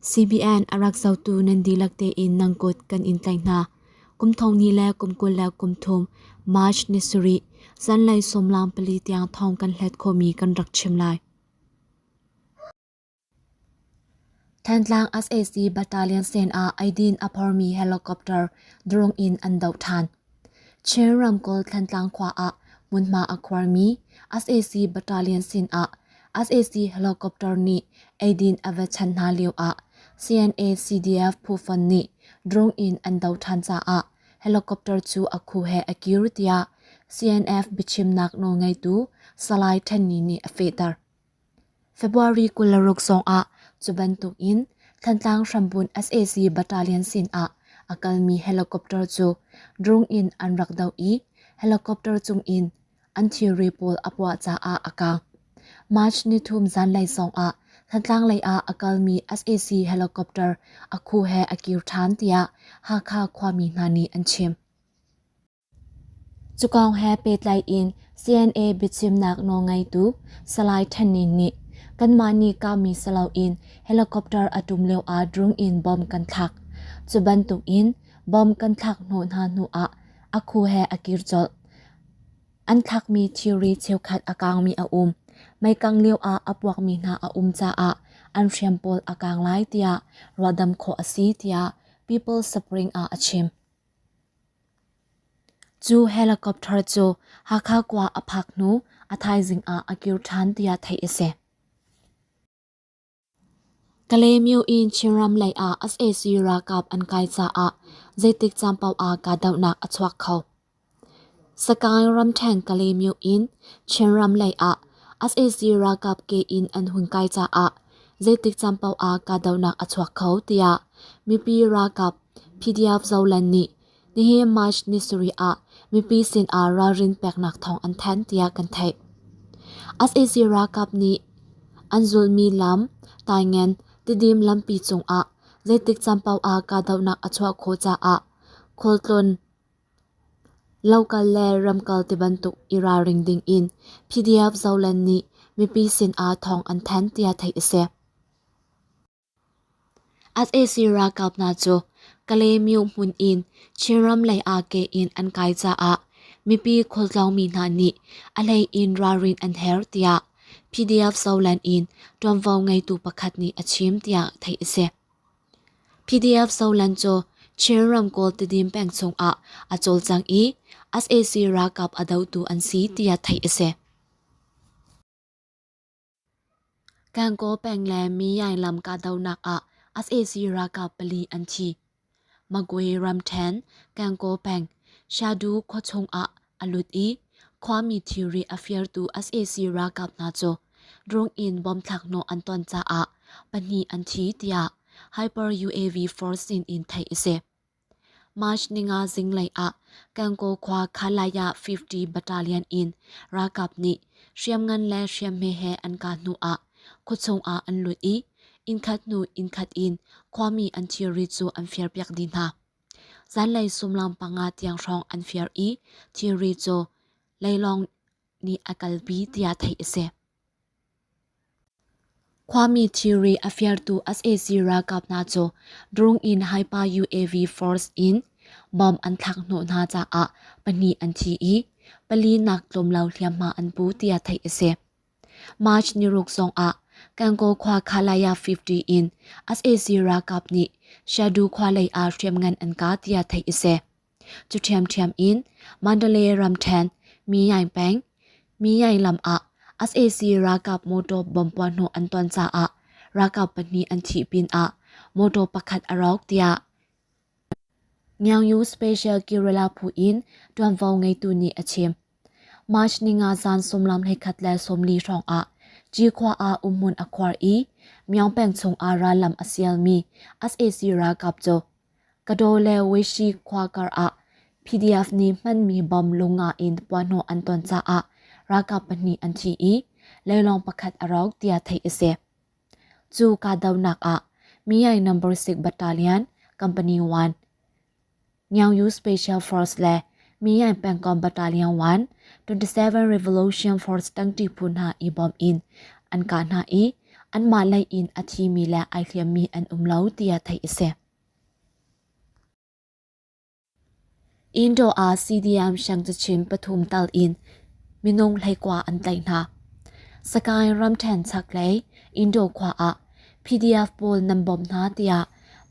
CBN a rak zohtu nan dihlak tein nan kut kan in tlaih hna. Kum thong ni le kum 23 March ni sarih zanlei sawmlang pali tiang thawng kan hlet khawhmi kan rak chim lai. Thantlang sac Battalion sen ah eidin a phormi helicopter drone in an doh ṭhan. Chin ramkulh Thantlang khua ah hmunhma a khuarmi sac Battalion sin ah sac helicopter nih eidin a va chanh hna lio ah CNA CDF phu fon nih drone in an doh ṭhan caah helicopter cu a khu he a kir tiah CNF biachimnak nawlngeitu Salai Than Ni nih a fehter. February 26 zong ah cu bantuk in Thantlang hrambunh sac battalion sin ah a kalmi helicopter cu drone in an rak doh i helicopter cung in an thilri pawl a puah caah a kaang. March nithum zanlei zong ah Thantlang lei ah a kalmi sac helicopter a khu he a kir ṭhan tiah Hakha khuami hna nih an chim. Cu kong he pehtlai in CNA biachimnak nawlngeitu Salai Than Nin nih kanmah nih kahmi si loin helicopter a ṭum lio ah drone in bomb kan thlak. Cu bantuk in bomb kan thlak hnawh hna hnu ah a khu he a kir colh. An thlakmi thilri cheukhat a kaangmi a um. Meikang lio ah a puakmi hna a um caah an hriam pawl a kaang lai tiah ruahdamh khawh a si tiah People Spring ah a chim. Cu helicopter cu Hakha khua a phak hnu a thaizing ah a kir ṭhan tiah theih a si. Kalaymyo in Chinram lei ah sac ralkap an kai caah zeitik caan paoh ah kahdohnak a chuak kho. Sagaing ramṭhen Kalaymyo in Chinram lei ah sac ralkap ke in an hun kai caah zeitik caan paoh ah kahdohnak a chuak kho tiah mipi ralkap PDF Zoland nih nihin March ni sarih ah mipi sin ah ralrin peknak thawng an thanh tiah kan theih. Sac ralkap nih an zulhmi lam Taingen Tidim lampi cungah zeitik caan paoh ah kahdohnak a chuah khawh caah khualtlawn Lokal le ramkal tibantuk i ralring ding in PDF Zoland nih mipi sin ah thawng an thanh tiah theih a si. Sac ralkap hna cu Kalaymyo hmun in Chinram lei ah ke in an kai caah mipi khualtlawngmi hna nih a hlei in ralrin an herh tiah PDF Zoland in ṭuanvo ngeitu pakhat nih a chim tiah theih a si. PDF Zoland cu Chin ramkulh Tidim peng chungah a cawlcang i sac ralkap a dotu an si tiah theih a si. Gangaw peng le Myaing lam kahdohnak ah sac ralkap pali an thi. Magwe ramṭhen Gangaw peng Shadu khuachung ah a lut i khuami thilri a firtu sac ralkap hna cu drone in bomb thlakhnawh an ton caah pahnih an thi tiah Hyper UAV Force sin in theih a si. March ninga zinglei ah Gangaw khua Khalaya 50 Battalion in ralkap nih hriamngan le hriamhme he an kah hnu ah khuachung ah an lut i innkhat hnu innkhat in khuami an thilri cu an firpiak dih hna. Zanlei sumlam panga tiang hrawng an fir i thilri cu leilawng nih a kalpi tiah theih a si. Khuami thilri a firtu sac ralkap hna cu drone in Haipa UAV Force in bomb an thlak hnawh hna caah pahnih an thi i pali nak tlawm lo hliamhma an pu tiah theih a si. March niruk zong ah Gangaw khua Khalaya 50 in sac ralkap nih Shadu khua lei ah hriamngan an kah tiah theih a si. Cu ṭhiamṭhiam in Mandalay ramṭhen Myaing peng Myaing lam ah sac ralkap motor bomb puahhnawh an ton caah ralkap pahnih an thih pinah motor pakhat a rawk tiah Nyaungyu Special Guerrilla phu in ṭuanvo ngeitu nih a chim. March ninga zan sawmlam hleikhat le sawmli hrawng ah Cikhua ah umhmun a khuar i Myaung peng chung ah rallam a sialmi sac ralkap cu Kadaw le Weshi khua kar ah PDF nih hmanmi bomb lunga in puahhnawh an ton caah ralkap pahnih an thi i leilawng pakhat a rawk tiah theih a si. Cu kahdohnak ah Miyai Number 6 Battalion Company 1, Nyaungyu Special Force le Miyai Pengkom Battalion 1, 27 Revolution Force tangṭi phu hna i bawm in an kah hna i Anmah lei in a thimi le ai hliammi an um lo tiah theih a si. Indaw ah CDM siangcachim pathum tal in minung 19 an tlaih hna. Sagaing ramṭhen chaklei Indaw khua ah PDF pawl nan bawmh hna tiah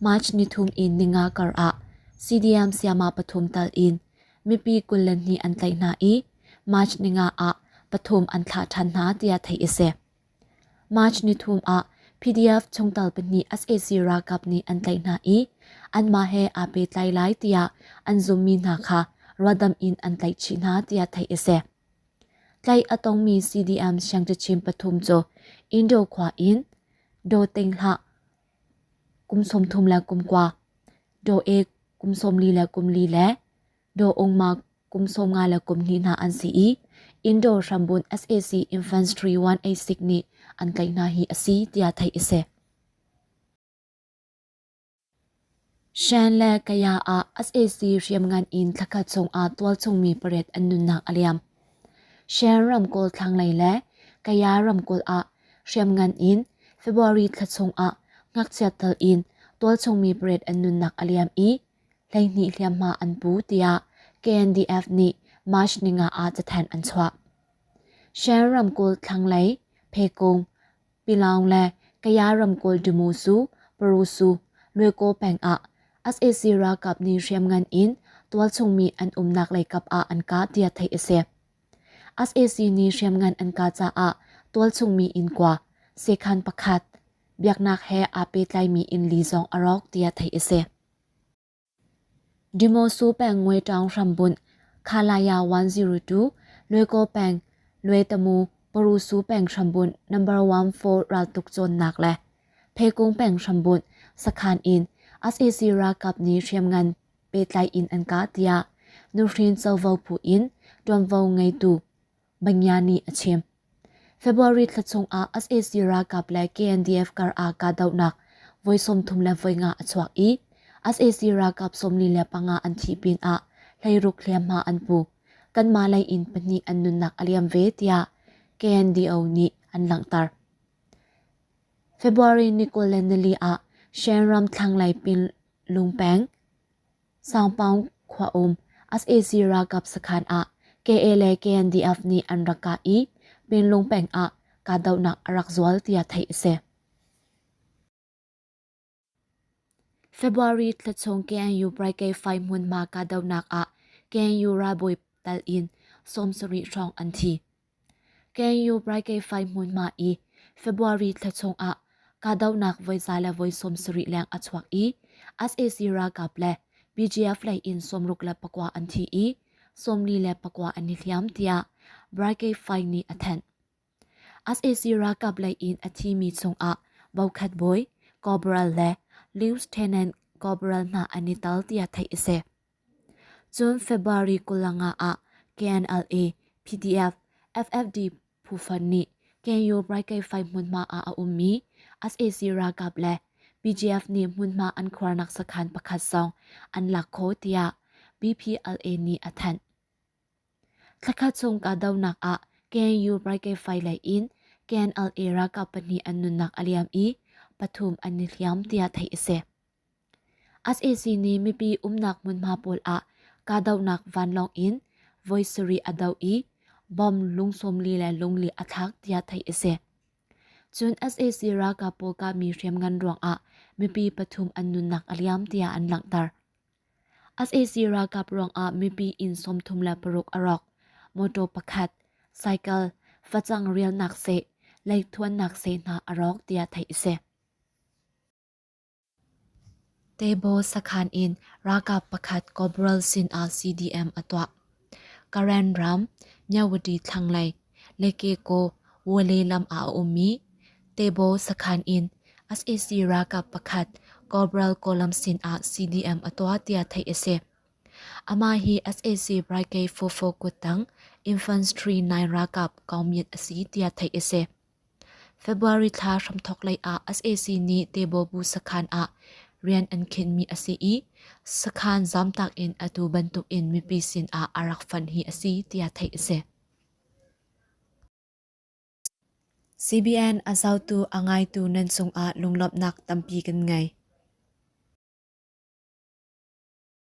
March nithum in ninga kar ah CDM sayama pathum tal in mipi 22 an tlaih hna i March ninga ah pathum an thlah ṭhan hna tiah theih a si. March nithum ah PDF chungtel pahnih sac ralkap nih an tlaih hna i anmah he aa pehtlai lai tiah an zummi hna kha ruahdamh in an tlaih chih hna tiah theih a si. Tlaih a tongmi CDM siangcachim pathum cu Indo khua in Daw Ting Hlah kum 39, Daw E kum 44 le Daw Ung Ma kum 52 hna an si i Indo hrambunh sac Infantry 186 nih an tlaih hna hi a si tiah theih a si. Shan le Kaya ah sac hriamngan in thlakhat chungah tualchungmi pariat an nunnak a liam. Shan ramkulh thlanglei le Kaya ramkulh ah hriamngan in February thla chungah ngakchia tal in tualchungmi pariat an nunnak a liam i 12 hliamhma an pu tiah KNDF nih March ninga ah cathanh an chuah. Shan ramkulh thlanglei Phekung, Pilaung le Kaya ramkulh Dumusu, Parusu, Luekaw peng ah sac ralkap nih hriamngan in tualchungmi an umnak leikap ah an kah tiah theih a si. Sac nih hriamngan an kah caah tualchungmi inn kua, sekhan pakhat, biaknak he aa pehtlaimi inn li zong a rawk tiah theih a si. Dimosu peng Ngwe-ṭaung hrambunh Khalaya 102, Luekaw peng Luetamu Parusu peng hrambunh No. 14 raltuk cawnnak le Phekung peng hrambunh sakhan in sac ralkap nih hriamngan pehtlai in an kah tiah nuhrin covo phu in ṭuanvo ngeitu Banya nih a chim. February thla chungah sac ralkap le KNDF kar ah kahdohnak voi 35 a chuak i sac ralkap 45 an thih pinah 16 hliamhma an pu. Kanmah lei in pahnih an nunnak a liam ve tiah KNDO nih an langhter. February ni 24 ah Shan ram thlanglei Pinlung peng Sangpaung khua um sac ralkap sakhan ah KA le KNDF nih an rak kah i Pinlung peng ah kahdohnak a rak zual tiah theih a si. February thla chung KNU Brigade 5 hmunhma kahdohnak ah KNU ralbawi tal in 70 hrawng an thi. KNU Brigade 5 hmunhma i February thla chungah kahdohnak voi za le voi 70 leng a chuak i sac ralkap le BGF lei in 69 an thi i 49 an i hliam tiah Brigade 5 nih a thanh. Sac ralkap lei in a thimi chungah bokhat bawi, corporal le lieutenant corporal hna an i tel tiah theih a si. Cun February 25 ah KNLA, PDF, FFD phu nih KNU Brigade 5 hmunhma ah a ummi sac ralkap le BGF nih hmunhma an khuarnak sakhan pakhat zong an lak khawh tiah BPLA nih a thanh. Thlakhat chung kahdohnak ah KNU Brigade 5 lei in KNLA ralkap pahnih an nunnak a liam i pathum an i hliam tiah theih a si. Sac nih mipi umnak hmunhma pawl ah kahdohnak vanlawng in voi sarih a doh i bomb lung 40 le lungli a thlak tiah theih a si. Cun sac ralkap pawl kahmi hriamngan ruangah mipi pathum an nunnak a liam tiah an langhter. Sac ralkap ruangah mipi inn 36 a rawk. Motor pakhat, cycle, facang rialnak seh, leithuannak seh hna a rawk tiah theih a si. Tebo sakhan in ralkap pakhat corporal sinah CDM a tuah. Karen ram, Myawaddy thlanglei, Lekeko, Wale lam ah a ummi Tebo sakhan in sac ralkap pakhat corporal Kolam sinah CDM a tuah tiah theih a si. Amah hi sac Brigade 44 kuttang Infantry 9 ralkap Kaungmyit a si tiah theih a si. February thla hramthawk lei ah sac nih Tebobu sakhan ah rian an khinhmi a si i sakhan zamtak in atu bantuk in mipi sin ah a rak fanh hi a si tiah theih a si. CBN a zohtu a ngaitu nan cungah lunglawmhnak tampi kan ngei.